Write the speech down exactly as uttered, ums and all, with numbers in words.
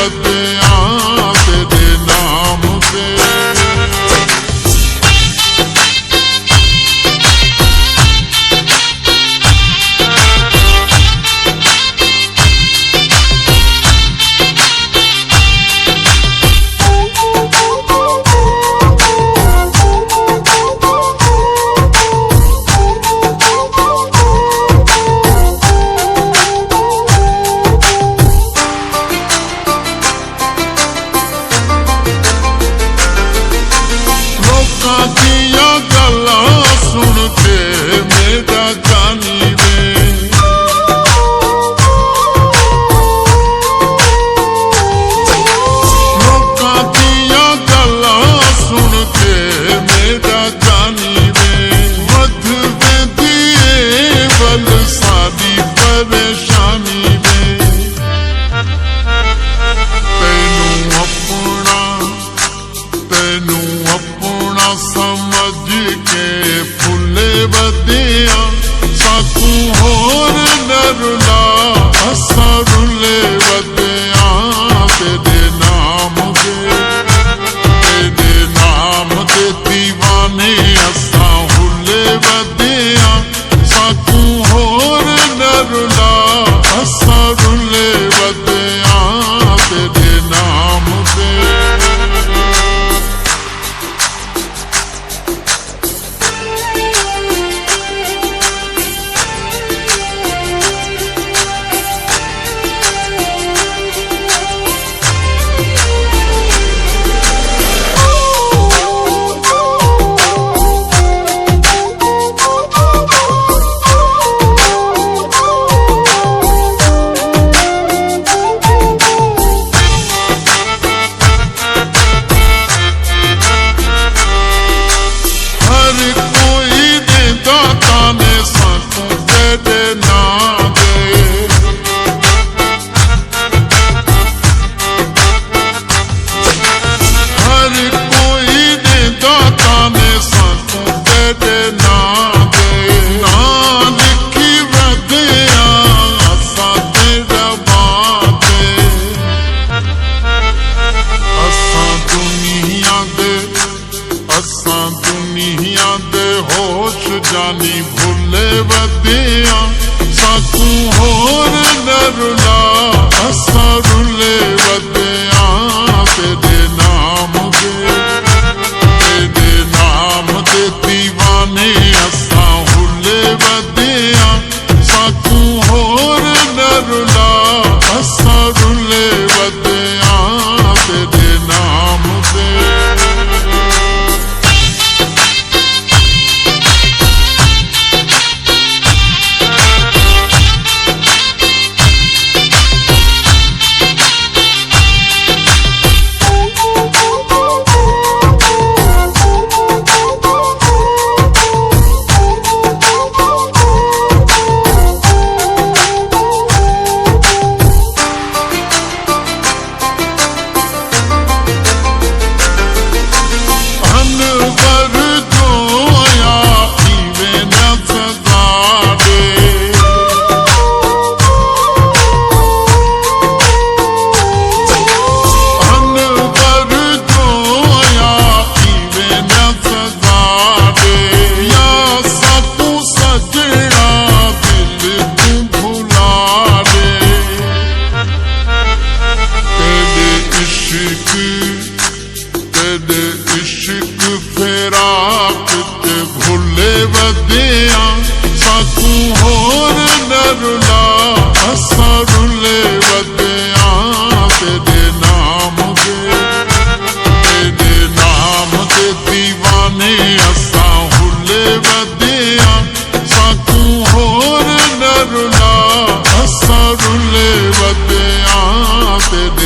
ودیاں تیݙے نام تے۔ لوکاں دیاں ڳالھاں سُݨ کے میݙا جانی وے۔ لوکاں دیاں ڳالھاں سُݨ کے میݙا جانی وے۔ ودھ ویندی اے ول ساݙی پریشانی وے۔ تینوں اپݨا، تینوں اپݨا سمجھ کے پھلے ودیاں، ساکوں ہور نہ رلا، اساں رلے ودیاں تیݙے نام دے، تیݙے نام دے دیوانے اساں ہلے ودیاں۔ ساکوں ہور نہ رلا، اساں رلے ودیاں تیݙے نام تے۔ ہر کوئی ݙیندا تانے ساکوں تیݙے ناں دے۔ ہر کوئی ݙیندا تانے ساکوں تیݙے ناں دے۔ ناں لکھی ودیاں اساں تیݙا بانہہ تے۔ اساں دنیا دے، اساں دنیا دے ہوش جانی بھلے ودیاں، ساکوں ہور نہ رلا، اساں رلے ودیاں تیݙے نام دے، تیݙے نام دے دیوانے اساں ہلے ودیاں۔ ساکوں ہور نہ رلا، اساں رلے ودیاں تیݙے نام تے۔ انور جو آیا ایویں نہ سزا ݙے۔ انور جو آیا ایویں نہ سزا ݙے۔ یا ساکوں سڄݨا دل توں بھلا ݙے۔ تیݙے عشق، تیݙے عشق فراق تے بھلے ودیاں، ساکوں ہور نہ رلا، اساں رلے ودیاں تیݙے نام دے، تیݙے نام دے دیوانے اساں ہلے ودیاں۔ ساکوں ہور نہ رلا، اساں رلے ودیاں تیݙے